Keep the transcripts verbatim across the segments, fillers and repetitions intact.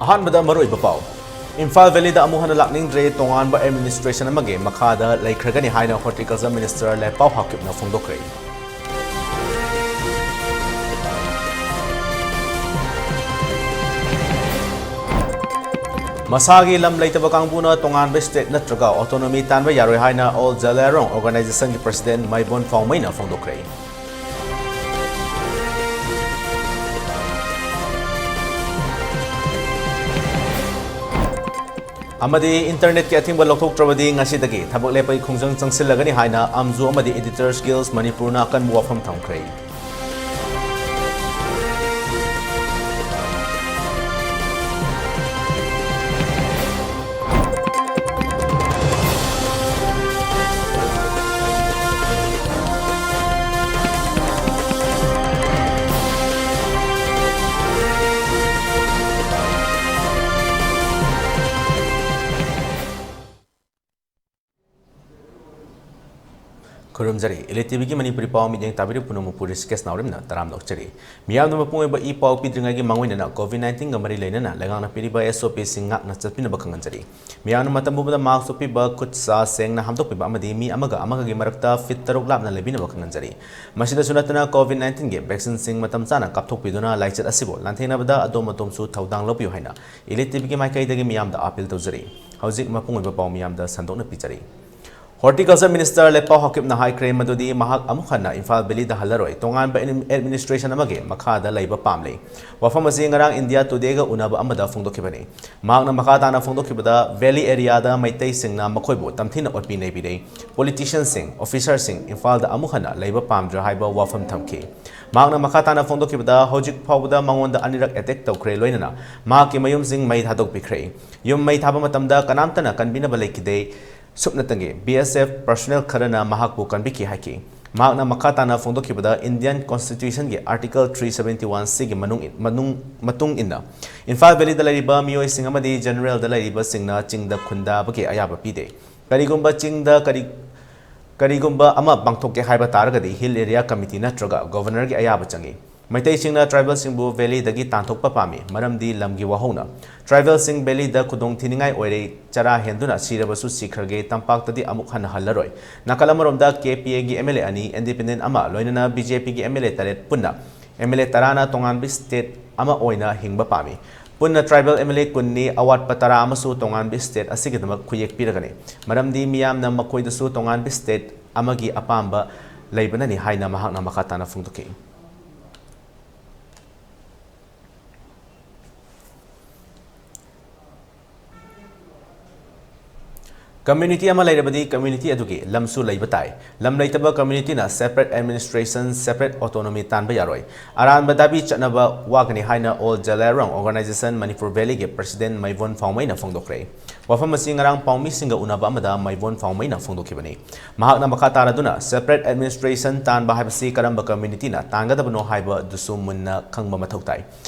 ꯑꯍꯥꯟꯕꯗ ꯃꯔꯨꯑꯣꯏꯕ ꯄꯥꯎ꯫ ꯏꯝꯐꯥꯜ ꯚꯦꯂꯤꯗ ꯑꯃꯨꯛ ꯍꯟꯅ ꯂꯥꯛꯅꯤꯡꯗ꯭ꯔꯦ, ꯇꯣꯉꯥꯟꯕ administration ꯑꯃꯒꯤ ꯃꯈꯥꯗ ꯂꯩꯈ꯭ꯔꯒꯅꯤ ꯍꯥꯏꯅ Horticulture Minister ꯂꯦꯄꯥꯎ ꯍꯥꯀꯤꯞꯅ ꯐꯣꯡꯗꯣꯛꯈ꯭ꯔꯦ꯫ ꯃꯁꯥꯒꯤ ꯂꯝ ꯂꯩꯇꯕ ꯀꯥꯡꯕꯨꯅ ꯇꯣꯉꯥꯟꯕ state ꯅꯠꯇ꯭ꯔꯒ autonomy ꯇꯥꯟꯕ ꯌꯥꯔꯣꯏ ꯍꯥꯏꯅ All Zeliangrong Organization ꯒꯤ President ꯃꯥꯏꯕꯣꯟ ꯐꯥꯎꯃꯩꯅ ꯐꯣꯡꯗꯣꯛꯈ꯭ꯔꯦ꯫ ꯑꯃꯗꯤ internet ꯀꯤ ꯑꯊꯤꯡꯕ ꯂꯧꯊꯣꯛꯇ꯭ꯔꯕꯗꯤ ꯉꯁꯤꯗꯒꯤ ꯊꯕꯛ ꯂꯦꯞꯄꯒꯤ ꯈꯣꯡꯖꯪ ꯆꯪꯁꯤꯜꯂꯒꯅꯤ ꯍꯥꯏꯅ ꯑꯝꯖꯨ ꯑꯃꯗꯤ Editors Guild ꯃꯅꯤꯄꯨꯔꯅ ꯑꯀꯟꯕ ꯋꯥꯐꯝ ꯊꯝꯈ꯭ꯔꯦ꯫ ꯈꯨꯔꯨꯝꯖꯔꯤ꯫ Elite TV ꯒꯤ ꯃꯅꯤꯄꯨꯔꯤ ꯄꯥꯎ ꯃꯤꯠꯌꯦꯡ ꯇꯥꯕꯤꯔꯤꯕ ꯄꯨꯝꯅꯃꯛꯄꯨ ꯔꯤꯁꯤꯀꯦꯁ ꯅꯥꯎꯔꯦꯝꯅ ꯇꯔꯥꯝꯅ ꯑꯣꯛꯆꯔꯤ꯫ ꯃꯤꯌꯥꯝꯗ ꯃꯄꯨꯡ ꯑꯣꯏꯕ ꯏ ꯄꯥꯎ ꯄꯤꯗ꯭ꯔꯤꯉꯩꯒꯤ ꯃꯥꯡꯑꯣꯏꯅꯅ COVID nineteen ꯒ ꯃꯔꯤ ꯂꯩꯅꯅ ꯂꯩꯉꯥꯛꯅ ꯄꯤꯔꯤꯕ SOP ꯁꯤꯡ ꯉꯥꯛꯅ ꯆꯠꯄꯤꯅꯕ ꯈꯪꯍꯟꯖꯔꯤ꯫ ꯃꯤꯌꯥꯝꯅ ꯃꯇꯝ ꯄꯨꯝꯕꯗ mask ꯎꯞꯄꯤꯕ, ꯈꯨꯠ ꯁꯥ ꯁꯦꯡꯅ ꯍꯥꯝꯗꯣꯛꯄꯤꯕ ꯑꯃꯗꯤ ꯃꯤ ꯑꯃꯒ ꯑꯃꯒꯒꯤ ꯃꯔꯛꯇ feet ꯇꯔꯨꯛ ꯂꯥꯞꯅ ꯂꯩꯕꯤꯅꯕ ꯈꯪꯍꯟꯖꯔꯤ꯫ ꯃꯁꯤꯗꯁꯨ ꯅꯠꯇꯅ COVID nineteen ꯒꯤ vaccine ꯁꯤꯡ ꯃꯇꯝ ꯆꯥꯅ ꯀꯥꯞꯊꯣꯛꯄꯤꯗꯨꯅ ꯂꯥꯏꯆꯠ ꯑꯁꯤꯕꯨ ꯂꯥꯟꯊꯦꯡꯅꯕꯗ ꯑꯗꯣꯝ ꯑꯗꯣꯝꯁꯨ ꯊꯧꯗꯥꯡ ꯂꯧꯕꯤꯌꯨ ꯍꯥꯏꯅ Elite TV ꯒꯤ ꯃꯥꯏꯀꯩꯗꯒꯤ ꯃꯤꯌꯥꯝꯗ appeal ꯇꯧꯖꯔꯤ꯫ ꯍꯧꯖꯤꯛ ꯃꯄꯨꯡ ꯑꯣꯏꯕ ꯄꯥꯎ ꯃꯤꯌꯥꯝꯗ ꯁꯟꯗꯣꯛꯅ ꯄꯤꯖꯔꯤ꯫ Horticulture Minister ꯂꯦꯄꯥꯎ ꯍꯥꯀꯤꯞꯅ ꯍꯥꯏꯈ꯭ꯔꯦ ꯃꯗꯨꯗꯤ ꯃꯍꯥꯛ ꯑꯃꯨꯛ ꯍꯟꯅ ꯏꯝꯐꯥꯜ ꯚꯦꯂꯤꯗ ꯍꯜꯂꯔꯣꯏ, ꯇꯣꯉꯥꯟꯕ ꯑꯦꯗꯃꯤꯅꯤꯁꯇ꯭ꯔꯦꯁꯟ ꯑꯃꯒꯤ ꯃꯈꯥꯗ ꯂꯩꯕ ꯄꯥꯝꯂꯦ꯫ ꯋꯥꯐꯝ ꯑꯁꯤ ꯉꯔꯥꯡ ꯏꯟꯗꯤꯌꯥ ꯇꯨꯗꯦꯒ ꯎꯅꯕ ꯑꯃꯗ ꯐꯣꯡꯗꯣꯛꯈꯤꯕꯅꯤ꯫ ꯃꯍꯥꯛꯅ ꯃꯈꯥ ꯇꯥꯅ ꯐꯣꯡꯗꯣꯛꯈꯤꯕꯗ, ꯚꯦꯂꯤ ꯑꯦꯔꯤꯌꯥꯗ ꯃꯩꯇꯩꯁꯤꯡꯅ ꯃꯈꯣꯏꯕꯨ ꯇꯝꯊꯤꯅ ꯑꯣꯠꯄꯤ ꯅꯩꯕꯤꯔꯦ꯫ ꯄꯣꯂꯤꯇꯤꯁꯤꯌꯟꯁꯤꯡ, ꯑꯣꯐꯤꯁꯥꯔꯁꯤꯡ ꯏꯝꯐꯥꯜꯗ ꯑꯃꯨꯛ ꯍꯟꯅ ꯂꯩꯕ ꯄꯥꯝꯗ꯭ꯔꯥ ꯍꯥꯏꯕ ꯋꯥꯐꯝ ꯊꯝꯈꯤ꯫ ꯃꯍꯥꯛꯅ ꯃꯈꯥ ꯇꯥꯅ ꯐꯣꯡꯗꯣꯛꯈꯤꯕꯗ, ꯍꯧꯖꯤꯛ ꯐꯥꯎꯕꯗ ꯃꯉꯣꯟꯗ ꯑꯅꯤꯔꯛ ꯑꯦꯇꯦꯛ ꯇꯧꯈ꯭ꯔꯦ, ꯂꯣꯏꯅꯅ ꯃꯍꯥꯛꯀꯤ ꯃꯌꯨꯝꯁꯤꯡ ꯃꯩ ꯊꯥꯗꯣꯛꯄꯤꯈ꯭ꯔꯦ꯫ ꯌꯨꯝ ꯃꯩ ꯊꯥꯕ ꯃꯇꯝꯗ ꯀꯅꯥꯝꯇꯅ ꯀꯟꯕꯤꯅꯕ ꯂꯩꯈꯤꯗꯦ꯫ ꯁꯨꯞꯅꯇꯪꯒꯤ B S F personnel ꯈꯔꯅ ꯃꯍꯥꯛꯄꯨ ꯀꯟꯕꯤꯈꯤ ꯍꯥꯏꯈꯤ꯫ ꯃꯍꯥꯛꯅ ꯃꯈꯥ ꯇꯥꯅ ꯐꯣꯡꯗꯣꯛꯈꯤꯕꯗ, ꯏꯟꯗꯤꯌꯟ ꯀꯣꯟꯁꯇꯤꯇ꯭ꯌꯨꯁꯟꯒꯤ article three seventy one C ꯒꯤ ꯃꯅꯨꯡ, ꯃꯅꯨꯡ, ꯃꯇꯨꯡ ꯏꯟꯅ ꯏꯝꯐꯥꯜ ꯚꯦꯂꯤꯗ ꯂꯩꯔꯤꯕ ꯃꯤꯑꯣꯏꯁꯤꯡ ꯑꯃꯗꯤ ꯖꯦꯅꯔꯦꯜꯗ ꯂꯩꯔꯤꯕꯁꯤꯡꯅ ꯆꯤꯡꯗ ꯈꯨꯟꯗꯥꯕꯒꯤ ꯑꯌꯥꯕ ꯄꯤꯗꯦ꯫ ꯀꯔꯤꯒꯨꯝꯕ ꯆꯤꯡꯗ ꯀꯔꯤ, ꯀꯔꯤꯒꯨꯝꯕ ꯑꯃ ꯄꯥꯡꯊꯣꯛꯀꯦ ꯍꯥꯏꯕ ꯇꯥꯔꯒꯗꯤ ꯍꯤꯜ ꯑꯦꯔꯤꯌꯥ ꯀꯃꯤꯇꯤ ꯅꯠꯇ꯭ꯔꯒ ꯒꯣꯚꯔꯅꯔꯒꯤ ꯑꯌꯥꯕ ꯆꯪꯏ꯫ ꯃꯩꯇꯩꯁꯤꯡꯅ ꯇ꯭ꯔꯥꯏꯕꯦꯜꯁꯤꯡꯕꯨ ꯚꯦꯂꯤꯗꯒꯤ ꯇꯥꯟꯊꯣꯛꯄ ꯄꯥꯝꯃꯤ, ꯃꯔꯝꯗꯤ ꯂꯝꯒꯤ ꯋꯥꯍꯧꯅ꯫ ꯇ꯭ꯔꯥꯏꯕꯦꯜꯁꯤꯡ ꯚꯦꯂꯤꯗ ꯈꯨꯗꯣꯡ ꯊꯤꯅꯤꯡꯉꯥꯏ ꯑꯣꯏꯔꯦ, ꯆꯔꯥ ꯍꯦꯟꯗꯨꯅ ꯁꯤꯔꯕꯁꯨ ꯁꯤꯈ꯭ꯔꯒꯦ, ꯇꯝꯄꯥꯛꯇꯗꯤ ꯑꯃꯨꯛ ꯍꯟꯅ ꯍꯜꯂꯔꯣꯏ꯫ ꯅꯥꯀꯜ ꯑꯃꯔꯣꯝꯗ ꯀꯦ ꯄꯤ ꯑꯦꯒꯤ ꯑꯦꯝ ꯑꯦꯜ ꯑꯦ ꯑꯅꯤ, ꯏꯟꯗꯤꯄꯦꯟꯗꯦꯟ ꯑꯃ, ꯂꯣꯏꯅꯅ ꯕꯤ ꯖꯦ ꯄꯤꯒꯤ ꯑꯦꯝ ꯑꯦꯜ ꯑꯦ ꯇꯔꯦꯠ ꯄꯨꯟꯅ ꯑꯦꯝ ꯑꯦꯜ ꯑꯦ ꯇꯔꯥꯅ ꯇꯣꯉꯥꯟꯕ ꯁ꯭ꯇꯦꯠ ꯑꯃ ꯑꯣꯏꯅ ꯍꯤꯡꯕ ꯄꯥꯝꯃꯤ꯫ ꯄꯨꯟꯅ ꯇ꯭ꯔꯥꯏꯕꯦꯜ ꯑꯦꯝ ꯑꯦꯜ ꯑꯦ ꯀꯨꯟꯅꯤ, ꯑꯋꯥꯠꯄ ꯇꯔꯥ ꯑꯃꯁꯨ ꯇꯣꯉꯥꯟꯕ ꯁ꯭ꯇꯦꯠ ꯑꯁꯤꯒꯤꯗꯃꯛ ꯈꯨꯌꯦꯛ ꯄꯤꯔꯒꯅꯤ, ꯃꯔꯝꯗꯤ ꯃꯤꯌꯥꯝꯅ ꯃꯈꯣꯏꯗꯁꯨ ꯇꯣꯉꯥꯟꯕ ꯁ꯭ꯇꯦꯠ ꯑꯃꯒꯤ ꯑꯄꯥꯝꯕ ꯂꯩꯕꯅꯅꯤ ꯍꯥꯏꯅ ꯃꯍꯥꯛꯅ ꯃꯈꯥ ꯇꯥꯅ ꯐꯣꯡꯗꯣꯛꯈꯤ꯫ ꯀꯝꯃ꯭ꯌꯨꯅꯤꯇꯤ ꯑꯃ ꯂꯩꯔꯕꯗꯤ ꯀꯝꯃ꯭ꯌꯨꯅꯤꯇꯤ ꯑꯗꯨꯒꯤ ꯂꯝꯁꯨ ꯂꯩꯕ ꯇꯥꯏ꯫ ꯂꯝ ꯂꯩꯇꯕ ꯀꯝꯃ꯭ꯌꯨꯅꯤꯇꯤꯅ separate administration, separate autonomy ꯇꯥꯟꯕ ꯌꯥꯔꯣꯏ꯫ ꯑꯔꯥꯟꯕ ꯗꯥꯕꯤ ꯆꯠꯅꯕ ꯋꯥꯒꯅꯤ ꯍꯥꯏꯅ All Zeliangrong Organisation Manipur Valley ꯒꯤ president ꯃꯩꯕꯣꯟ ꯐꯥꯎꯃꯩꯅ ꯐꯣꯡꯗꯣꯛꯈ꯭ꯔꯦ꯫ ꯋꯥꯐꯝ ꯑꯁꯤ ꯉꯔꯥꯡ ꯄꯥꯎꯃꯤꯁꯤꯡꯒ ꯎꯅꯕ ꯑꯃꯗ ꯃꯩꯕꯣꯟ ꯐꯥꯎꯃꯩꯅ ꯐꯣꯡꯗꯣꯛꯈꯤꯕꯅꯤ꯫ ꯃꯍꯥꯛꯅ ꯃꯈꯥ ꯇꯥꯔꯗꯨꯅ separate administration ꯇꯥꯟꯕ ꯍꯥꯏꯕꯁꯤ ꯀꯔꯝꯕ ꯀꯝꯃ꯭ꯌꯨꯅꯤꯇꯤꯅ ꯇꯥꯟꯒꯗꯕꯅꯣ ꯍꯥꯏꯕꯗꯨꯁꯨ ꯃꯨꯟꯅ ꯈꯪꯕ ꯃꯊꯧ ꯇꯥꯏ꯫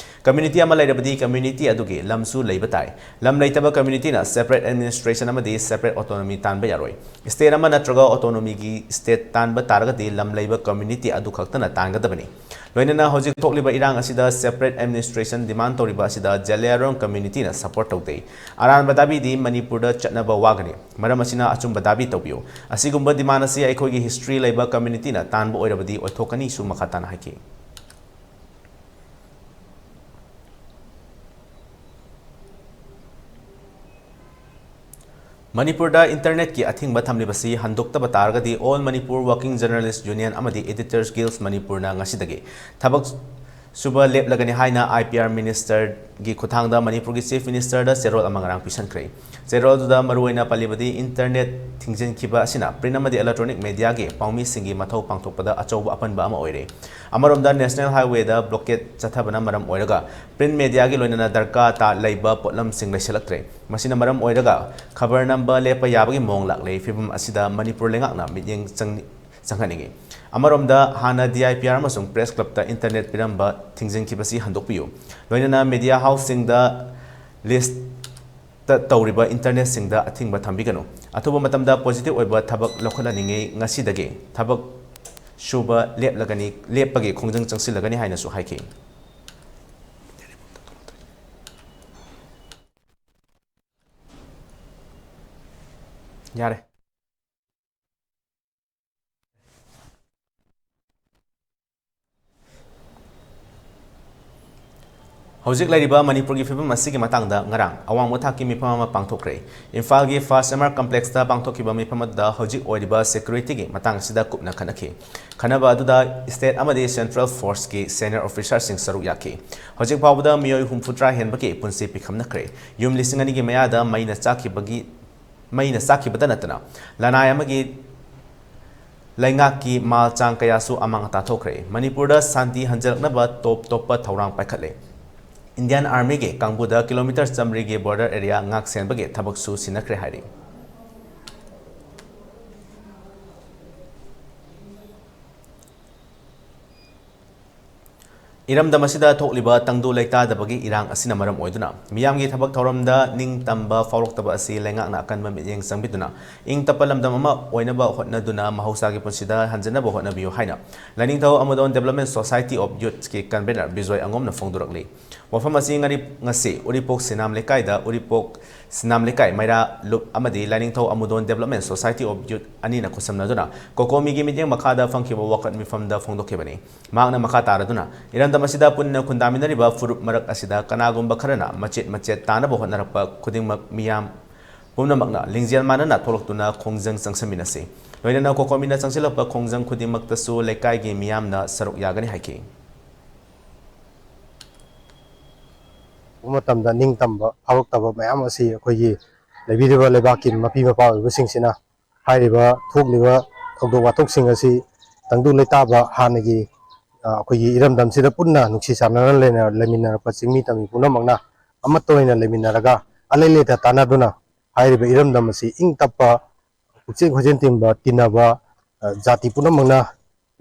ꯀꯝꯃ꯭ꯌꯨꯅꯤꯇꯤ ꯑꯃ ꯂꯩꯔꯕꯗꯤ ꯀꯝꯃ꯭ꯌꯨꯅꯤꯇꯤ ꯑꯗꯨꯒꯤ ꯂꯝꯁꯨ ꯂꯩꯕ ꯇꯥꯏ꯫ ꯂꯝ ꯂꯩꯇꯕ ꯀꯝꯃ꯭ꯌꯨꯅꯤꯇꯤꯅ separate administration ꯑꯃꯗꯤ separate autonomy ꯇꯥꯟꯕ ꯌꯥꯔꯣꯏ꯫ ꯁ꯭ꯇꯦꯠ ꯑꯃ ꯅꯠꯇ꯭ꯔꯒ autonomy ꯒꯤ ꯁ꯭ꯇꯦꯠ ꯇꯥꯟꯕ ꯇꯥꯔꯒꯗꯤ ꯂꯝ ꯂꯩꯕ ꯀꯝꯃ꯭ꯌꯨꯅꯤꯇꯤ ꯑꯗꯨ ꯈꯛꯇꯅ ꯇꯥꯟꯒꯗꯕꯅꯤ꯫ ꯂꯣꯏꯅꯅ ꯍꯧꯖꯤꯛ ꯊꯣꯛꯂꯤꯕ ꯏꯔꯥꯡ ꯑꯁꯤꯗ separate administration demand ꯇꯧꯔꯤꯕ ꯑꯁꯤꯗ ꯖꯦꯂꯤꯌꯥꯡꯔꯣꯡ ꯀꯝꯃ꯭ꯌꯨꯅꯤꯇꯤꯅ support ꯇꯧꯗꯦ꯫ ꯑꯔꯥꯟꯕ ꯗꯥꯕꯤꯗꯤ ꯃꯅꯤꯄꯨꯔꯗ ꯆꯠꯅꯕ ꯋꯥꯒꯅꯤ꯫ ꯃꯔꯝ ꯑꯁꯤꯅ ꯑꯆꯨꯝꯕ ꯗꯥꯕꯤ ꯇꯧꯕꯤꯌꯨ꯫ ꯑꯁꯤꯒꯨꯝꯕ demand ꯑꯁꯤ ꯑꯩꯈꯣꯏꯒꯤ history ꯂꯩꯕ ꯀꯝꯃ꯭ꯌꯨꯅꯤꯇꯤꯅ ꯇꯥꯟꯕ ꯑꯣꯏꯔꯕꯗꯤ ꯑꯣꯏꯊꯣꯛꯀꯅꯤꯁꯨ ꯃꯈꯥ ꯇꯥꯅ ꯍꯥꯏꯈꯤ꯫ ꯃꯅꯤꯄꯨꯔꯗ ꯏꯟꯇꯔꯅꯦꯠꯀꯤ ꯑꯊꯤꯡꯕ ꯊꯝꯂꯤꯕꯁꯤ ꯍꯟꯗꯣꯛꯇꯕ ꯇꯥꯔꯒꯗꯤ All Manipur Working Journalist Union ꯑꯃꯗꯤ Editors Guild ꯃꯅꯤꯄꯨꯔꯅ ꯉꯁꯤꯗꯒꯤ ꯊꯕꯛ ꯁꯨꯕ ꯂꯦꯞꯂꯒꯅꯤ ꯍꯥꯏꯅ I P R minister ꯒꯤ ꯈꯨꯠꯊꯥꯡꯗ ꯃꯅꯤꯄꯨꯔꯒꯤ chief minister ꯗ ꯆꯦꯔꯣꯜ ꯑꯃ ꯉꯔꯥꯡ ꯄꯤꯁꯤꯟꯈ꯭ꯔꯦ꯫ ꯆꯦꯔꯣꯜꯗꯨꯗ ꯃꯔꯨꯑꯣꯏꯅ ꯄꯜꯂꯤꯕꯗꯤ ꯏꯟꯇꯔꯅꯦꯠ ꯊꯤꯡꯖꯤꯟꯈꯤꯕ ꯑꯁꯤꯅ print ꯑꯃꯗꯤ electronic media ꯒꯤ ꯄꯥꯎꯃꯤꯁꯤꯡꯒꯤ ꯃꯊꯧ ꯄꯥꯡꯊꯣꯛꯄꯗ ꯑꯆꯧꯕ ꯑꯄꯟꯕ ꯑꯃ ꯑꯣꯏꯔꯦ꯫ ꯑꯃꯔꯣꯝꯗ national highway ꯗ blockade ꯆꯠꯊꯕꯅ ꯃꯔꯝ ꯑꯣꯏꯔꯒ print media ꯒꯤ ꯂꯣꯏꯅꯅ ꯗꯔꯀꯥꯔ ꯇꯥ ꯂꯩꯕ ꯄꯣꯠꯂꯝꯁꯤꯡ ꯂꯩꯁꯤꯜꯂꯛꯇ꯭ꯔꯦ꯫ ꯃꯁꯤꯅ ꯃꯔꯝ ꯑꯣꯏꯔꯒ ꯈꯕꯔ ꯅꯝꯕ ꯂꯦꯞꯄ ꯌꯥꯕꯒꯤ ꯃꯑꯣꯡ ꯂꯥꯛꯂꯦ꯫ ꯐꯤꯕꯝ ꯑꯁꯤꯗ ꯃꯅꯤꯄꯨꯔ ꯂꯩꯉꯥꯛꯅ ꯃꯤꯠꯌꯦꯡ ꯆꯪ-, ꯆꯪꯍꯟꯅꯤꯡꯏ꯫ ꯑꯃꯔꯣꯝꯗ ꯍꯥꯟꯅ D I P R ꯑꯃꯁꯨꯡ press club ꯇ internet ꯄꯤꯔꯝꯕ ꯊꯤꯡꯖꯤꯟꯈꯤꯕꯁꯤ ꯍꯟꯗꯣꯛꯄꯤꯌꯨ꯫ ꯂꯣꯏꯅꯅ media house ꯁꯤꯡꯗ list ꯇ ꯇꯧꯔꯤꯕ internet ꯁꯤꯡꯗ ꯑꯊꯤꯡꯕ ꯊꯝꯕꯤꯒꯅꯨ꯫ ꯑꯊꯨꯕ ꯃꯇꯝꯗ positive ꯑꯣꯏꯕ ꯊꯕꯛ ꯂꯧꯈꯠꯍꯟꯅꯤꯡꯏ꯫ ꯉꯁꯤꯗꯒꯤ ꯊꯕꯛ ꯁꯨꯕ ꯂꯦꯞꯂꯒꯅꯤ, ꯂꯦꯞꯄꯒꯤ ꯈꯣꯡꯖꯪ ꯆꯪꯁꯤꯜꯂꯒꯅꯤ ꯍꯥꯏꯅꯁꯨ ꯍꯥꯏꯈꯤ꯫ ꯌꯥꯔꯦ꯫ ꯍꯧꯖꯤꯛ ꯂꯩꯔꯤꯕ ꯃꯅꯤꯄꯨꯔꯒꯤ ꯐꯤꯕꯝ ꯑꯁꯤꯒꯤ ꯃꯇꯥꯡꯗ ꯉꯔꯥꯡ ꯑꯋꯥꯡꯕ ꯊꯥꯛꯀꯤ ꯃꯤꯐꯝ ꯑꯃ ꯄꯥꯡꯊꯣꯛꯈ꯭ꯔꯦ꯫ ꯏꯝꯐꯥꯜꯒꯤ ꯐꯥꯁ ꯑꯦꯝ ꯑꯥꯔ ꯀꯝꯄ꯭ꯂꯦꯛꯁꯇ ꯄꯥꯡꯊꯣꯛꯈꯤꯕ ꯃꯤꯐꯝ ꯑꯗꯨꯗ ꯍꯧꯖꯤꯛ ꯑꯣꯏꯔꯤꯕ ꯁꯦꯀ꯭ꯌꯨꯔꯤꯇꯤꯒꯤ ꯃꯇꯥꯡ ꯑꯁꯤꯗ ꯀꯨꯞꯅ ꯈꯟꯅꯈꯤ꯫ ꯈꯟꯅꯕ ꯑꯗꯨꯗ ꯁ꯭ꯇꯦꯠ ꯑꯃꯗꯤ ꯁꯦꯟꯇ꯭ꯔꯦꯜ ꯐꯣꯔꯁꯀꯤ ꯁꯦꯅꯤꯌꯔ ꯑꯣꯐꯤꯁꯥꯔꯁꯤꯡ ꯁꯔꯨꯛ ꯌꯥꯈꯤ꯫ ꯍꯧꯖꯤꯛ ꯐꯥꯎꯕꯗ ꯃꯤꯑꯣꯏ ꯍꯨꯝꯐꯨꯇꯔꯥ ꯍꯦꯟꯕꯒꯤ ꯄꯨꯟꯁꯤ ꯄꯤꯈꯝꯅꯈ꯭ꯔꯦ꯫ ꯌꯨꯝ ꯂꯤꯁꯤꯡ ꯑꯅꯤꯒꯤ ꯃꯌꯥꯗ ꯃꯩꯅ ꯆꯥꯛꯈꯤꯕꯒꯤ ꯃꯩꯅ ꯆꯥꯛꯈꯤꯕꯇ ꯅꯠꯇꯅ ꯂꯅꯥꯏ ꯑꯃꯒꯤ ꯂꯩꯉꯥꯛꯀꯤ ꯃꯥꯜ ꯆꯥꯡ ꯀꯌꯥꯁꯨ ꯑꯃꯥꯡ ꯑꯇꯥ ꯊꯣꯛꯈ꯭ꯔꯦ꯫ ꯃꯅꯤꯄꯨꯔꯗ ꯁꯥꯟꯇꯤ ꯍꯟꯖꯤꯜꯂꯛꯅꯕ ꯇꯣꯞ ꯇꯣꯞꯄ ꯊꯧꯔꯥꯡ ꯄꯥꯏꯈꯠꯂꯦ꯫ ꯏꯟꯗꯤꯌꯥꯟ ꯑꯥꯔꯃꯤꯒꯤ ꯀꯥꯡꯕꯨꯗ ꯀꯤꯂꯣꯃꯤꯇꯔ ꯆꯥꯃꯔꯤꯒꯤ ꯕꯣꯔꯗꯔ ꯑꯦꯔꯤꯌꯥ ꯉꯥꯛ ꯁꯦꯟꯕꯒꯤ ꯊꯕꯛꯁꯨ ꯁꯤꯟꯅꯈ꯭ꯔꯦ ꯍꯥꯏꯔꯤ꯫ ꯏꯔꯝꯗꯝ ꯑꯁꯤꯗ ꯊꯣꯛꯂꯤꯕ ꯇꯪꯗꯨ ꯂꯩꯇꯥꯗꯕꯒꯤ ꯏꯔꯥꯡ ꯑꯁꯤꯅ ꯃꯔꯝ ꯑꯣꯏꯗꯨꯅ ꯃꯤꯌꯥꯝꯒꯤ ꯊꯕꯛ ꯊꯧꯔꯝꯗ ꯅꯤꯡꯇꯝꯕ ꯐꯥꯎꯔꯛꯇꯕ ꯑꯁꯤ ꯂꯩꯉꯥꯛꯅ ꯑꯀꯟꯕ ꯃꯤꯠꯌꯦꯡ ꯆꯪꯕꯤꯗꯨꯅ ꯏꯪ ꯇꯞꯄ ꯂꯝꯗꯝ ꯑꯃ ꯑꯣꯏꯅꯕ ꯍꯣꯠꯅꯗꯨꯅ ꯃꯍꯧꯁꯥꯒꯤ ꯄꯨꯟꯁꯤꯗ ꯍꯟꯖꯅꯕ ꯍꯣꯠꯅꯕꯤꯌꯨ ꯍꯥꯏꯅ ꯂꯥꯏꯅꯤꯡꯊꯧ ꯑꯃꯨꯗꯣꯟ Development Society of Youthꯀꯤ convener Bijoy ꯑꯉꯣꯝꯅ ꯐꯣꯡꯗꯣꯔꯛꯂꯤ꯫ ꯋꯥꯐꯝ ꯑꯁꯤ ꯉꯔꯤ-, ꯉꯁꯤ ꯎꯔꯤꯄꯣꯛ ꯁꯤꯅꯥꯝ ꯂꯩꯀꯥꯏꯗ ꯎꯔꯤꯄꯣꯛ ꯁꯤꯅꯥꯝ ꯂꯩꯀꯥꯏ ꯃꯩꯔꯥ ꯂꯨꯞ ꯑꯃꯗꯤ ꯂꯥꯏꯅꯤꯡꯊꯧ ꯑꯃꯨꯗꯣꯟ Development Society of Youth ꯑꯅꯤꯅ ꯈꯨꯠꯁꯝꯅꯗꯨꯅ ꯀꯣꯀꯣꯃꯤꯒꯤ ꯃꯤꯠꯌꯦꯡ ꯃꯈꯥꯗ ꯐꯝꯈꯤꯕ ꯋꯥꯀꯠ ꯃꯤꯐꯝꯗ ꯐꯣꯡꯗꯣꯛꯈꯤꯕꯅꯤ꯫ ꯃꯍꯥꯛꯅ ꯃꯈꯥ ꯇꯥꯔꯗꯨꯅ, ꯏꯔꯝꯗꯝ ꯑꯁꯤꯗ ꯄꯨꯟꯅ ꯈꯨꯟꯗꯥꯃꯤꯟꯅꯔꯤꯕ ꯐꯨꯔꯨꯞ ꯃꯔꯛ ꯑꯁꯤꯗ ꯀꯅꯥꯒꯨꯝꯕ ꯈꯔꯅ ꯃꯆꯦꯠ ꯃꯆꯦꯠ ꯇꯥꯅꯕ ꯍꯣꯠꯅꯔꯛꯄ ꯈꯨꯗꯤꯡꯃꯛ ꯃꯤꯌꯥꯝ ꯄꯨꯝꯅꯃꯛꯅ ꯂꯤꯡꯖꯦꯜ ꯃꯥꯟꯅꯅ ꯊꯣꯛꯂꯛꯇꯨꯅ ꯈꯣꯡꯖꯪ ꯆꯪꯁꯤꯟꯃꯤꯟꯅꯁꯤ꯫ ꯂꯣꯏꯅꯅ ꯀꯣꯀꯣꯃꯤꯅ ꯆꯪꯁꯤꯜꯂꯛꯄ ꯈꯣꯡꯖꯪ ꯈꯨꯗꯤꯡꯃꯛꯇꯁꯨ ꯂꯩꯀꯥꯏꯒꯤ ꯃꯤꯌꯥꯝꯅ ꯁꯔꯨꯛ ꯌꯥꯒꯅꯤ ꯍꯥꯏꯈꯤ꯫ ꯃꯇꯝꯗ ꯅꯤꯡꯇꯝꯕ ꯐꯥꯎꯔꯛꯇꯕ ꯃꯌꯥꯝ ꯑꯁꯤ ꯑꯩꯈꯣꯏꯒꯤ ꯂꯩꯕꯤꯔꯤꯕ ꯂꯩꯕꯥꯛꯀꯤ ꯃꯄꯤ ꯃꯄꯥ ꯑꯣꯏꯕꯁꯤꯡꯁꯤꯅ ꯍꯥꯏꯔꯤꯕ ꯊꯣꯛꯂꯤꯕ ꯊꯧꯗꯣꯛ ꯋꯥꯊꯣꯛꯁꯤꯡ ꯑꯁꯤ ꯇꯪꯗꯨ ꯂꯩꯇꯥꯕ ꯍꯥꯟꯅꯒꯤ, ꯑ, ꯑꯩꯈꯣꯏꯒꯤ ꯏꯔꯝꯗꯝꯁꯤꯗ ꯄꯨꯟꯅ ꯅꯨꯡꯁꯤ ꯆꯥꯟꯅꯅ ꯂꯩꯅ-, ꯂꯩꯃꯤꯟꯅꯔꯛꯄ ꯆꯤꯡꯃꯤ ꯇꯝꯃꯤ ꯄꯨꯝꯅꯃꯛꯅ ꯑꯃꯠꯇ ꯑꯣꯏꯅ ꯂꯩꯃꯤꯟꯅꯔꯒ ꯑꯂꯩ ꯂꯩꯇ ꯇꯥꯟꯅꯗꯨꯅ ꯍꯥꯏꯔꯤꯕ ꯏꯔꯝꯗꯝ ꯑꯁꯤ ꯏꯪ ꯇꯞꯄ, ꯄꯨꯛꯆꯦꯜ ꯈꯣꯏꯖꯦꯜ ꯇꯤꯟꯕ, ꯇꯤꯟꯅꯕ, ꯑ, ꯖꯥꯇꯤ ꯄꯨꯝꯅꯃꯛꯅ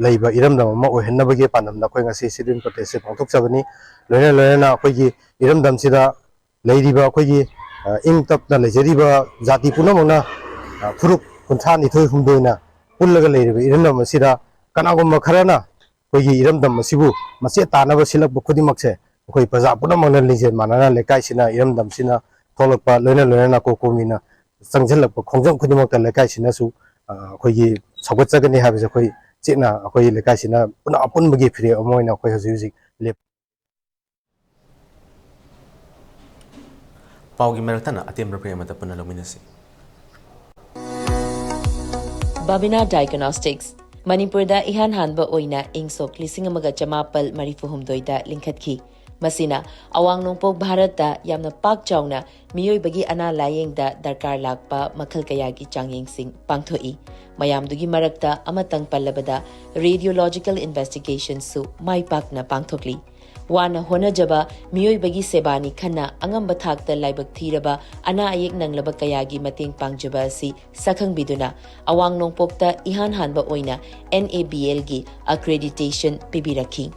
ꯂꯩꯕ ꯏꯔꯝꯗꯝ ꯑꯃ ꯑꯣꯏꯍꯟꯅꯕꯒꯤ ꯄꯥꯟꯗꯝꯗ ꯑꯩꯈꯣꯏ ꯉꯁꯤ sit-in protest-ꯁꯦ ꯄꯥꯡꯊꯣꯛꯆꯕꯅꯤ꯫ ꯂꯣꯏꯅ ꯂꯣꯏꯅꯅ ꯑꯩꯈꯣꯏꯒꯤ ꯏꯔꯝꯗꯝꯁꯤꯗ ꯂꯩꯔꯤꯕ ꯑꯩꯈꯣꯏꯒꯤ, ꯑ, ꯏꯪ ꯇꯞꯅ ꯂꯩꯖꯔꯤꯕ ꯖꯥꯇꯤ ꯄꯨꯝꯅꯃꯛꯅ, ꯑ, ꯐꯨꯔꯨꯞ ꯀꯨꯟꯊ꯭ꯔꯥ ꯅꯤꯊꯣꯏ ꯍꯨꯝꯗꯣꯏꯅ ꯄꯨꯜꯂꯒ ꯂꯩꯔꯤꯕ ꯏꯔꯝꯗꯝ ꯑꯁꯤꯗ ꯀꯅꯥꯒꯨꯝꯕ ꯈꯔꯅ ꯑꯩꯈꯣꯏꯒꯤ ꯏꯔꯝꯗꯝ ꯑꯁꯤꯕꯨ ꯃꯆꯦꯠ ꯇꯥꯅꯕ ꯁꯤꯜꯂꯛꯄ ꯈꯨꯗꯤꯡꯃꯛꯁꯦ ꯑꯩꯈꯣꯏ ꯄ꯭ꯔꯖꯥ ꯄꯨꯝꯅꯃꯛꯅ ꯂꯤꯡꯖꯦꯜ ꯃꯥꯟꯅꯅ ꯂꯩꯀꯥꯏꯁꯤꯅ ꯏꯔꯝꯗꯝꯁꯤꯅ ꯊꯣꯛꯂꯛꯄ ꯂꯣꯏꯅ ꯂꯣꯏꯅꯅ ꯀꯣꯀꯣꯃꯤꯅ ꯆꯪꯁꯤꯜꯂꯛꯄ ꯈꯣꯡꯖꯪ ꯈꯨꯗꯤꯡꯃꯛꯇ ꯂꯩꯀꯥꯏꯁꯤꯅꯁꯨ ꯑ, ꯑꯩꯈꯣꯏꯒꯤ ꯁꯧꯒꯠꯆꯒꯅꯤ ꯍꯥꯏꯕꯁꯦ ꯑꯩꯈꯣꯏ ꯆꯦꯠꯅ ꯑꯩꯈꯣꯏ ꯂꯩꯀꯥꯏꯁꯤꯅ ꯄꯨꯟꯅ ꯑꯄꯨꯟꯕꯒꯤ ꯐꯤꯔꯦꯞ ꯑꯃ ꯑꯣꯏꯅ ꯑꯩꯈꯣꯏ ꯍꯧꯖꯤꯛ ꯍꯧꯖꯤꯛ ꯂꯦꯞ ꯄꯥꯎꯒꯤ ꯃꯔꯛꯇꯅ ꯑꯇꯦꯟꯕ break ꯑꯃꯗ ꯄꯨꯟꯅ ꯂꯧꯃꯤꯟꯅꯁꯤ꯫ ꯕꯥꯕꯤꯅꯥ ꯗꯥꯏꯒꯅꯣꯁꯇꯤꯛꯁ, ꯃꯅꯤꯄꯨꯔꯗ ꯏꯍꯥꯟ ꯍꯥꯟꯕ ꯑꯣꯏꯅ ꯏꯪ ꯁꯣꯛ ꯂꯤꯁꯤꯡ ꯑꯃꯒ ꯆꯃꯥꯄꯜ ꯃꯔꯤꯐꯨ ꯍꯨꯝꯗꯣꯏꯗ ꯂꯤꯡꯈꯠꯈꯤ꯫ ꯃꯁꯤꯅ ꯑꯋꯥꯡ ꯅꯣꯡꯄꯣꯛ ꯚꯥꯔꯠꯇ ꯌꯥꯝꯅ ꯄꯥꯛ ꯆꯥꯎꯅ ꯃꯤꯑꯣꯏꯕꯒꯤ ꯑꯅꯥ ꯂꯥꯌꯦꯡꯗ ꯗꯔꯀꯥꯔ ꯂꯥꯛꯄ ꯃꯈꯜ ꯀꯌꯥꯒꯤ ꯆꯥꯡꯌꯦꯡꯁꯤꯡ ꯄꯥꯡꯊꯣꯛꯏ꯫ ꯃꯌꯥꯝꯗꯨꯒꯤ ꯃꯔꯛꯇ ꯑꯃꯇꯪ ꯄꯜꯂꯕꯗ, radiological investigationꯁꯨ ꯃꯥꯏ ꯄꯥꯛꯅ ꯄꯥꯡꯊꯣꯛꯂꯤ꯫ ꯋꯥꯅ ꯍꯣꯠꯅꯖꯕ ꯃꯤꯑꯣꯏꯕꯒꯤ ꯁꯦꯕꯥꯅꯤ ꯈꯟꯅ ꯑꯉꯝꯕ ꯊꯥꯛꯇ ꯂꯥꯏꯕꯛ ꯊꯤꯔꯕ ꯑꯅꯥ ꯑꯌꯦꯛ ꯅꯪꯂꯕ ꯀꯌꯥꯒꯤ ꯃꯇꯦꯡ ꯄꯥꯡꯖꯕ ꯑꯁꯤ ꯁꯛꯈꯪꯕꯤꯗꯨꯅ ꯑꯋꯥꯡ ꯅꯣꯡꯄꯣꯛꯇ ꯏꯍꯥꯟ ꯍꯥꯟꯕ ꯑꯣꯏꯅ NABLꯒꯤ accreditation ꯄꯤꯕꯤꯔꯛꯈꯤ꯫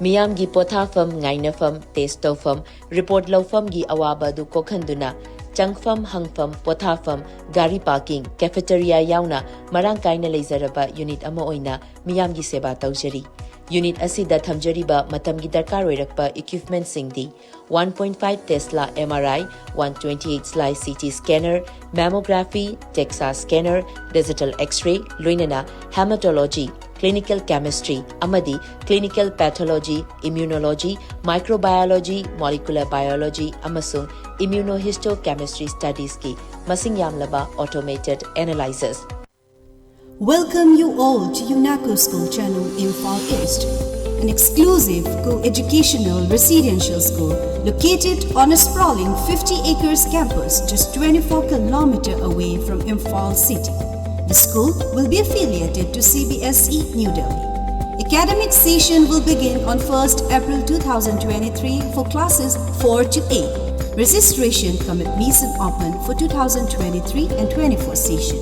ꯃꯤꯌꯥꯝꯒꯤ ꯄꯣꯊꯥꯐꯝ, ꯉꯥꯏꯅꯐꯝ, test ꯇꯧꯐꯝ, report ꯂꯧꯐꯝꯒꯤ ꯑꯋꯥꯕ ꯑꯗꯨ ꯀꯣꯛꯍꯟꯗꯨꯅ ꯆꯪꯐꯝ, ꯍꯪꯐꯝ, ꯄꯣꯊꯥꯐꯝ, ꯒꯥꯔꯤ parking, cafeteria ꯌꯥꯎꯅ ꯃꯔꯥꯡ ꯀꯥꯏꯅ ꯂꯩꯖꯔꯕ unit ꯑꯃ ꯑꯣꯏꯅ ꯃꯤꯌꯥꯝꯒꯤ ꯁꯦꯕꯥ ꯇꯧꯖꯔꯤ꯫ Unit ꯑꯁꯤꯗ ꯊꯝꯖꯔꯤꯕ ꯃꯇꯝꯒꯤ ꯗꯔꯀꯥꯔ ꯑꯣꯏꯔꯛꯄ equipmentꯁꯤꯡꯗꯤ one point five Tesla MRI, one twenty-eight slice CT scanner, mammography, DEXA scanner, digital X-ray, ꯂꯣꯏꯅꯅ hematology, clinical chemistry ꯑꯃꯗꯤ clinical pathology, immunology, microbiology, molecular biology ꯑꯃꯁꯨꯡ immunohistochemistry studiesꯀꯤ ꯃꯁꯤꯡ ꯌꯥꯝꯂꯕ automated analyzers꯫ Welcome you all to UNACO School Channel, Imphal East, an exclusive co-educational residential school located on a sprawling fifty acres campus just twenty-four kilometer away from Imphal city. The school will be affiliated to CBSE New Delhi. Academic session will begin on first April two thousand twenty-three for classes four to eight. Registration cum admission open for two thousand twenty-three and twenty-four session.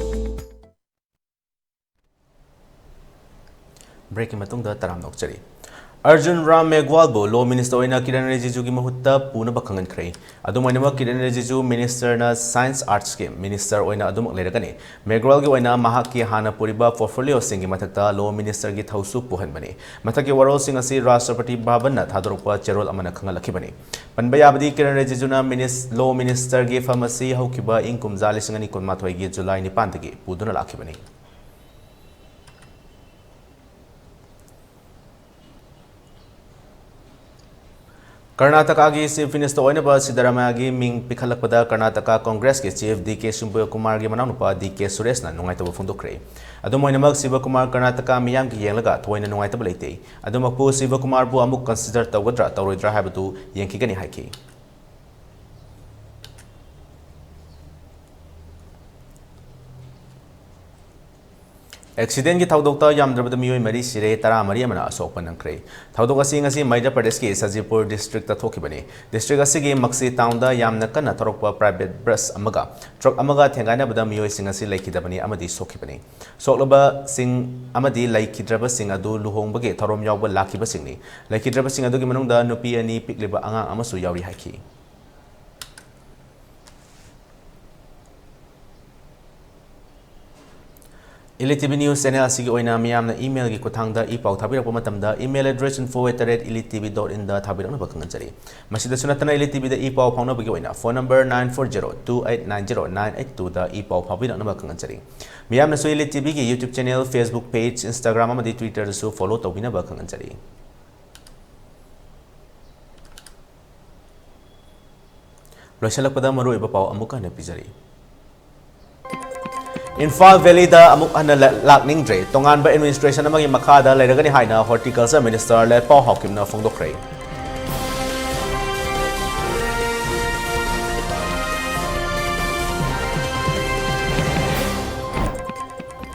Breakꯀꯤ ꯃꯇꯨꯡꯗ ꯇꯔꯥꯝꯅ ꯑꯣꯛꯆꯔꯤ꯫ Arjun Ram ꯃꯦꯘꯋꯥꯜꯕꯨ Law Minister ꯑꯣꯏꯅ ꯀꯤꯔꯟ ꯔꯤꯖꯤꯖꯨꯒꯤ ꯃꯍꯨꯠꯇ ꯄꯨꯅꯕ ꯈꯪꯍꯟꯈ꯭ꯔꯦ꯫ ꯑꯗꯨꯝ ꯑꯣꯏꯅꯃꯛ, Kiran ꯔꯤꯖꯤꯖꯨ Minister ꯅ Science Arts ꯀꯤ Minister ꯑꯣꯏꯅ ꯑꯗꯨꯃꯛ ꯂꯩꯔꯒꯅꯤ꯫ ꯃꯦꯘꯋꯥꯜꯒꯤ ꯑꯣꯏꯅ ꯃꯍꯥꯛꯀꯤ ꯍꯥꯟꯅ ꯄꯨꯔꯤꯕ portfolio ꯁꯤꯡꯒꯤ ꯃꯊꯛꯇ Law Minister ꯒꯤ ꯊꯧꯁꯨ ꯄꯨꯍꯟꯕꯅꯤ꯫ ꯃꯊꯛꯀꯤ ꯋꯥꯔꯣꯜꯁꯤꯡ ꯑꯁꯤ ꯔꯥꯁꯇ꯭ꯔꯄꯇꯤ ꯚꯕꯟꯅ ꯊꯥꯗꯣꯔꯛꯄ ꯆꯦꯔꯣꯜ ꯑꯃꯅ ꯈꯪꯍꯜꯂꯛꯈꯤꯕꯅꯤ꯫ ꯄꯟꯕ ꯌꯥꯕꯗꯤ, ꯀꯤꯔꯟ ꯔꯤꯖꯤꯖꯨꯅ Minis-, Law Minister ꯒꯤ ꯐꯝ ꯑꯁꯤ ꯍꯧꯈꯤꯕ ꯏꯪ ꯀꯨꯝꯖꯥ ꯂꯤꯁꯤꯡ ꯑꯅꯤ ꯀꯨꯟꯃꯥꯊꯣꯏꯒꯤ ꯖꯨꯂꯥꯏ ꯅꯤꯄꯥꯟꯗꯒꯤ ꯄꯨꯗꯨꯅ ꯂꯥꯛꯈꯤꯕꯅꯤ꯫ ꯀꯔꯅꯥꯇꯀꯥꯒꯤ Chief Minister ꯑꯣꯏꯅꯕ ꯁꯤꯗꯔꯥꯃꯥꯌꯥꯒꯤ ꯃꯤꯡ ꯄꯤꯈꯠꯂꯛꯄꯗ ꯀꯔꯅꯥꯇꯀꯥ ꯀꯣꯡꯒ꯭ꯔꯦꯁꯀꯤ Chief ꯗꯤ ꯀꯦ ꯁꯨꯕ꯭ꯔꯀꯨꯃꯥꯔꯒꯤ ꯃꯅꯥꯎꯅꯨꯄꯥ ꯗꯤ ꯀꯦ ꯁꯨꯔꯦꯁꯅ ꯅꯨꯡꯉꯥꯏꯇꯕ ꯐꯣꯡꯗꯣꯛꯈ꯭ꯔꯦ꯫ ꯑꯗꯨꯝ ꯑꯣꯏꯅꯃꯛ, ꯁꯤꯕꯀꯨꯃꯥꯔ ꯀꯔꯅꯥꯇꯀꯥ ꯃꯤꯌꯥꯝꯒꯤ ꯌꯦꯡꯂꯒ ꯊꯣꯏꯅ ꯅꯨꯡꯉꯥꯏꯇꯕ ꯂꯩꯇꯦ꯫ ꯑꯗꯨꯃꯛꯄꯨ, ꯁꯤꯕꯀꯨꯃꯥꯔꯕꯨ ꯑꯃꯨꯛ consider ꯇꯧꯒꯗ꯭ꯔꯥ ꯇꯧꯔꯣꯏꯗ꯭ꯔꯥ ꯍꯥꯏꯕꯗꯨ ꯌꯦꯡꯈꯤꯒꯅꯤ ꯍꯥꯏꯈꯤ꯫ Accident ꯀꯤ ꯊꯧꯗꯣꯛꯇ ꯌꯥꯝꯗ꯭ꯔꯕꯗ ꯃꯤꯑꯣꯏ ꯃꯔꯤ ꯁꯤꯔꯦ, ꯇꯔꯥꯃꯔꯤ ꯑꯃꯅ ꯑꯁꯣꯛꯄ ꯅꯪꯈ꯭ꯔꯦ꯫ ꯊꯧꯗꯣꯛ ꯑꯁꯤ ꯉꯁꯤ ꯃꯙ꯭ꯌ ꯄ꯭ꯔꯗꯦꯁꯀꯤ ꯁꯖꯤꯄꯨꯔ district ꯇ ꯊꯣꯛꯈꯤꯕꯅꯤ꯫ District ꯑꯁꯤꯒꯤ ꯃꯛꯁꯤ town ꯗ ꯌꯥꯝꯅ ꯀꯟꯅ ꯊꯧꯔꯛꯄ private bus ꯑꯃꯒ truck ꯑꯃꯒ ꯊꯦꯡꯒꯥꯏꯅꯕꯗ ꯃꯤꯑꯣꯏꯁꯤꯡ ꯑꯁꯤ ꯂꯩꯈꯤꯗꯕꯅꯤ ꯑꯃꯗꯤ ꯁꯣꯛꯈꯤꯕꯅꯤ꯫ ꯁꯣꯛꯂꯕꯁꯤꯡ ꯑꯃꯗꯤ ꯂꯩꯈꯤꯗ꯭ꯔꯕꯁꯤꯡ ꯑꯗꯨ ꯂꯨꯍꯣꯡꯕꯒꯤ ꯊꯧꯔꯝ ꯌꯥꯎꯕ ꯂꯥꯛꯈꯤꯕꯁꯤꯡꯅꯤ꯫ ꯂꯩꯈꯤꯗ꯭ꯔꯕꯁꯤꯡ ꯑꯗꯨꯒꯤ ꯃꯅꯨꯡꯗ ꯅꯨꯄꯤ ꯑꯅꯤ, ꯄꯤꯛꯂꯤꯕ ꯑꯉꯥꯡ ꯑꯃꯁꯨ ꯌꯥꯎꯔꯤ ꯍꯥꯏꯈꯤ꯫ Elite TV News channel ꯑꯁꯤꯒꯤ ꯑꯣꯏꯅ ꯃꯤꯌꯥꯝꯅ email ꯒꯤ ꯈꯨꯠꯊꯥꯡꯗ ꯏ ꯄꯥꯎ ꯊꯥꯕꯤꯔꯛꯄ ꯃꯇꯝꯗ, email address info at the rate elite T V dot in ꯗ ꯊꯥꯕꯤꯔꯛꯅꯕ ꯈꯪꯍꯟꯖꯔꯤ꯫ ꯃꯁꯤꯗꯁꯨ ꯅꯠꯇꯅ, Elite TV ꯗ ꯏ ꯄꯥꯎ ꯐꯥꯎꯅꯕꯒꯤ ꯑꯣꯏꯅ phone number nine four zero two eight nine zero nine eight two ꯗ ꯏ ꯄꯥꯎ ꯐꯥꯎꯕꯤꯔꯛꯅꯕ ꯈꯪꯍꯟꯖꯔꯤ꯫ ꯃꯤꯌꯥꯝꯅꯁꯨ Elite TV ꯒꯤ YouTube channel, Facebook page, Instagram ꯑꯃꯗꯤ Twitter ꯗꯁꯨ follow ꯇꯧꯕꯤꯅꯕ ꯈꯪꯍꯟꯖꯔꯤ꯫ ꯂꯣꯏꯁꯤꯜꯂꯛꯄꯗ ꯃꯔꯨꯑꯣꯏꯕ ꯄꯥꯎ ꯑꯃꯨꯛ ꯍꯟꯅ ꯄꯤꯖꯔꯤ꯫ ꯏꯝꯐꯥꯜ Valley ꯗ ꯑꯃꯨꯛ ꯍꯟꯅ ꯂ-, ꯂꯥꯛꯅꯤꯡꯗ꯭ꯔꯦ, ꯇꯣꯉꯥꯟꯕ administration ꯑꯃꯒꯤ ꯃꯈꯥꯗ ꯂꯩꯔꯒꯅꯤ ꯍꯥꯏꯅ Horticulture Minister ꯂꯦꯠꯄꯥꯎ ꯍꯥꯎꯀꯤꯞꯅ ꯐꯣꯡꯗꯣꯛꯈ꯭ꯔꯦ꯫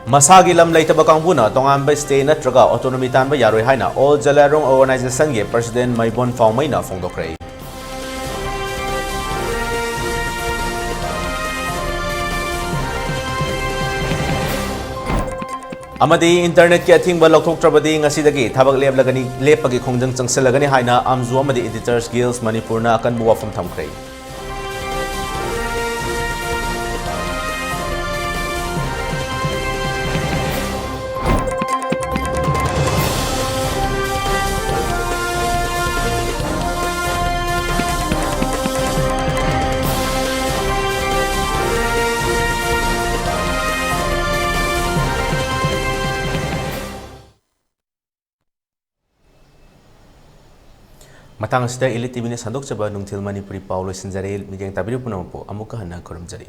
ꯃꯁꯥꯒꯤ ꯂꯝ ꯂꯩꯇꯕ ꯀꯥꯡꯕꯨꯅ ꯇꯣꯉꯥꯟꯕ stay ꯅꯠꯇ꯭ꯔꯒ autonomy ꯇꯥꯟꯕ ꯌꯥꯔꯣꯏ ꯍꯥꯏꯅ All Zeliangrong Organization ꯒꯤ President ꯃꯩꯕꯣꯟ ꯐꯥꯎꯃꯩꯅ ꯐꯣꯡꯗꯣꯛꯈ꯭ꯔꯦ꯫ ꯑꯃꯗꯤ ꯏꯟꯇꯔꯅꯦꯠꯀꯤ ꯑꯊꯤꯡꯕ ꯂꯧꯊꯣꯛꯇ꯭ꯔꯕꯗꯤ ꯉꯁꯤꯗꯒꯤ ꯊꯕꯛ ꯂꯦꯞꯂꯒꯅꯤ, ꯂꯦꯞꯄꯒꯤ ꯈꯣꯡꯖꯪ ꯆꯪꯁꯤꯜꯂꯒꯅꯤ ꯍꯥꯏꯅ ꯑꯝꯖꯨ ꯑꯃꯗꯤ Editors Guild ꯃꯅꯤꯄꯨꯔꯅ ꯑꯀꯟꯕ ꯋꯥꯐꯝ ꯊꯝꯈ꯭ꯔꯦ꯫ ꯃꯇꯥꯡ ꯑꯁꯤꯗ Elite TV ꯅ ꯁꯟꯗꯣꯛꯆꯕ ꯅꯨꯡꯊꯤꯜ ꯃꯅꯤꯄꯨꯔꯤ ꯄꯥꯎ ꯂꯣꯏꯁꯤꯟꯖꯔꯦ꯫ ꯃꯤꯠꯌꯦꯡ ꯇꯥꯕꯤꯔꯤꯕ ꯄꯨꯝꯅꯃꯛꯄꯨ ꯑꯃꯨꯛꯀ ꯍꯟꯅ ꯈꯨꯔꯨꯝꯖꯔꯤ꯫